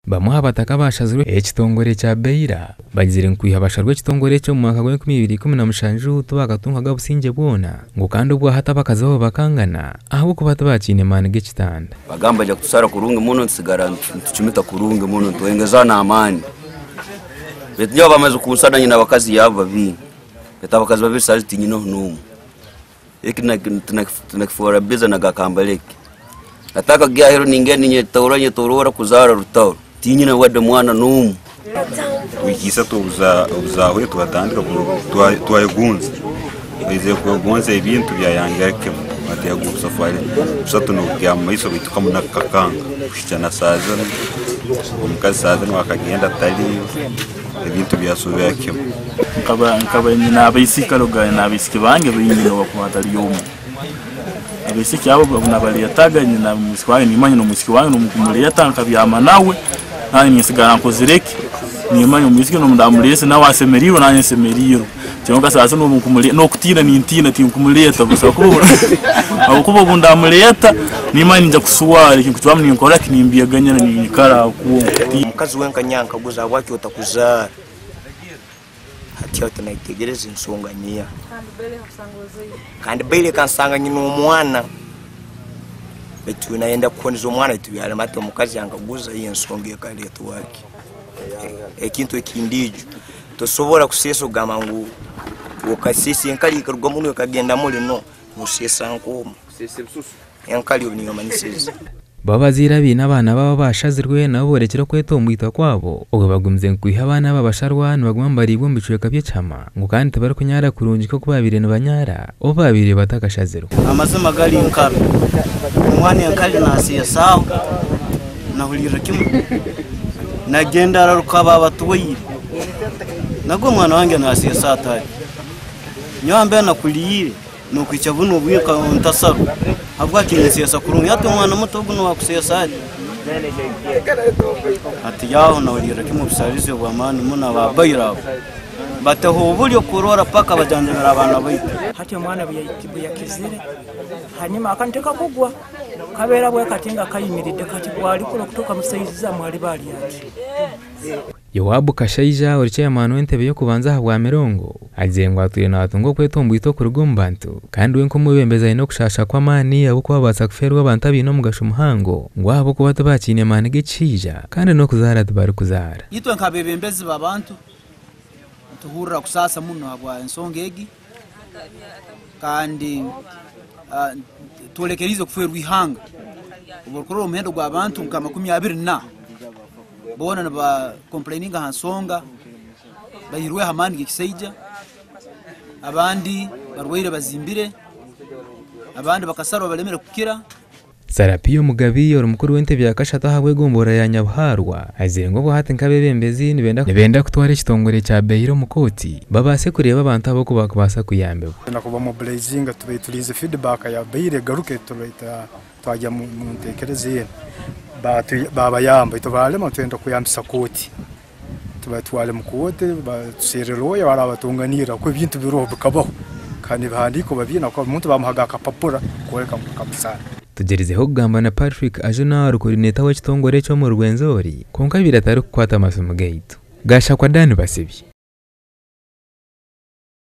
Bamwe aha bataka abashazirwe ekitongore kya Beira bagizire ngu kwiha basharwa ekitongore ekyo omu mwaka gwa 2017 tibakatungaga busingye bwona ngu kandi obwahati abakazi baabo bakangana ahabw'okuba tibakiine maani g'ekitanda. Bagamba baija kutusara kurungi muno nitusigara nitucumita kurungi muno nitwongeza n'amaani. Baitu nyowe bamaze kunsara nyine abakazi yabo babiri. Baitu abakazi babiri saaha ezi tinyineho n'omu. Eki tinakifora biza na gakambaleki. Nataka kugya aheru ningenda ninyetoroora nyetoroora kuzaara rutaro. Tinyine wadde mwana n'omu. Wiiki isatu obu zahwaire twatandika twayegonza, twaizire kwegonza ebintu byayangira kimu bateega obusafari busatu nobugya mu maiso baitu kamu nako kakanga kuhikya na saaha zinu omukazi saaha zinu akagenda taliyo ebintu byasubira kimu. Nkaba nyina abaisiki, kale n'abaisiki bange baingi nobakuba hatali omu. Abaisiki abo nabaletaga, nyina omwisiki wange, nimanya n'omwisiki wange nomukumuleeta nkabyama nawe, nanye ninsigara nkozire ki, nimanya omwisiki nobu nawe asemeriirwe, nanye nsemeriirwe. Kyonka sasa n'okutiina nintiina, tinkumuleeta busa habwokuba obu ndamuleeta nimanya ninja kuswara. Ekinkucwamu ninkora ki, nimbyeganyira, ninyikara aho. Omukazi wenka nyankaguza, "Habwaki otakuzaara?" Hati aho tinaitegereza ensonga niya kandi baire kansanga nyina omwana, baitu nayenda kuhoniza omwana, baitu byarema. Ati omukazi yankaguza iyo ensonga ekaletwaki. Ekintu ekindiijo tosobora kuseesa ogamba ngu okasesa enkali ekaruga muno ekagenda muli, no noseesa nkomu enkali obu niyo manyisize. Babazaire abaine abaana baabo bashazirwe nabo borekire okwetomboita kwabo obwo bagumize ngu kwiha abaana aba basharwa nibaguma nibariibwa omu bicweka by'ekihama, ngu kandi tibarikunyara kurungi nk'oku babaire nibanyara obu babaire batakashazirwe. Amazima gari nkaro omwana enkali naseesaaho, nahulirra kimu nagenda araruka babatwaire nagwo omwana wange naseesa atari nyowe mbe nakuliire nokwikya buno obwika ntasarwa habwaki ninseesa kurungi. Hati omwana muto ogu niwakuseesa ati hati yaho nahulirra kimu obusarizi obw'amaani muno. Ababaire abo bateho obulyo kurora paka bajanjabira abaana baitu. Hati omwana bwe yakizire, hanyuma akantu kugwa kabeera bwe kati nga kayimiridde, kati bwalikula okutuuka mu saizi zammwe aliba ali ati. Yowabu Kashaija, ori chairman w'entebe y'okubanza aha bwa Mirongo, agizire ngu atwire natunga okwetomboita okuruga omu bantu, kandi we nk'omwebembezi aine okushasha kw'amaani ahabw'okuba babaasa kufeerwa abantu abaine omugasho muhango, ngu ahabw'okuba tibakiine maani g'ekishaija kandi n'okuzaara tibarikuzaara. Itwe nk'abebembezi b'abantu nituhurra kusaasa muno habwa ensonga egi, kandi twolekeriize okuferwa ihanga. Obu orukurora omuhendo gw'abantu nka 24 boona niba complaininga ha nsonga baihirweho amaani g'ekisaija, abandi barwaire bazimbire, abandi bakasarwa balemere kukira. Sarapiyo Mugabi, ori mukuru w'entebe ya kashatu aha bw'egomborora ya Nyabuharwa, agizire ngu obwahati nk'abebembezi nibenda kutwara ekitongore kya Beira omu kooti babaase kureeba abantu abo oku bakubaasa kuyambibwa. Nakuba mobilizinga tubaire turinze feedback ya Beira egaruke, turaita twajya mu ntekereza eno babayamba itwe barema, twenda kuyambisa kooti, tubatware mu kooti, tuserre lawyer barabatunganirra kuko ebintu biroho bikabaho kandi ebihandiiko babiine kuba omuntu bamuhaga akapapura kworeka ngu bakamusara. Tugyerizeho kugamba na Patrick Ajuna, ori coordinator w'ekitongore eky'omu Rwenzori, kwonka abaire atarikukwata amasimu gaitu. Gashakwa Dan Basibye.